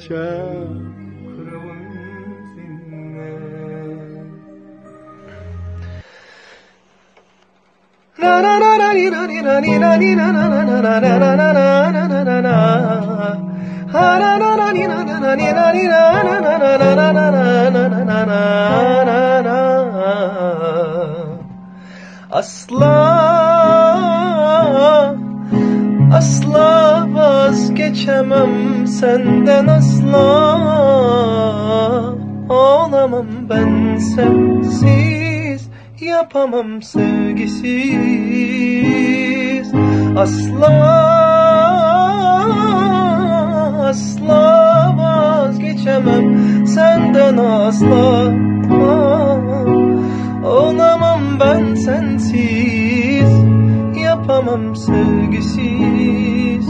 Küregim sende. Asla asla vazgeçemem senden asla olamam ben sensiz yapamam sevgisiz. Asla asla vazgeçemem senden asla olamam ben sensiz yapamam sevgisiz.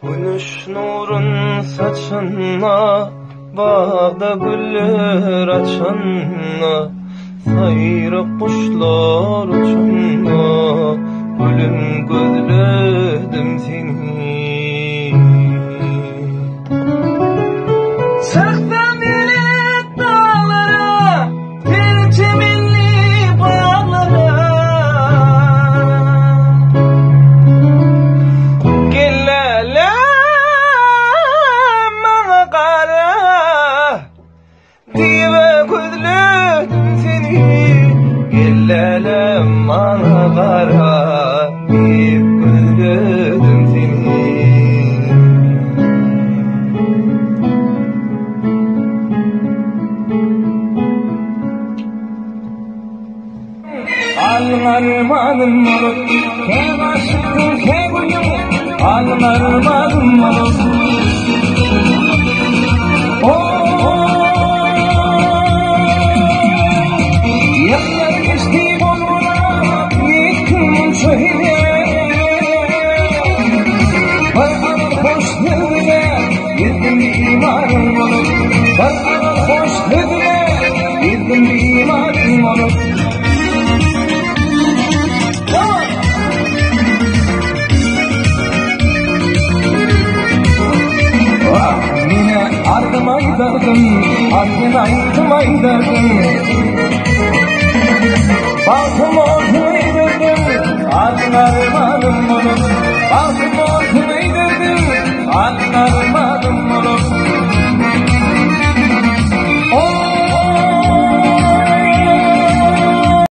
Güneş nurun saçana, Bagda güller açana, Saýry guşlar uçanda, Gülüm gözledim seni. Çyksam belet daglara, Ter çemenli baglara, Gel läläm maňa gara, Diýip gözledim seni. Gel läläm maňa gara, Diýip gözledim seni. Alyn armanym bolup, Kä aşykdyň, kä gülüň, Alyn armanym bolup. Ýyllar geçdi bolmana, Ýetdim munça hile. Bir agyz hoş söz bile, Gezdim bimaryň bolup. Bir agyz hoş söz bile, Gezdim bimaryň bolup. Wah, menä ardym aýdardym, Arsyn aýdym aýdardym. Bagtym olsun öýderdim, Alla armanym bolup. Bagtym olsun öýderdim, Alla armanym.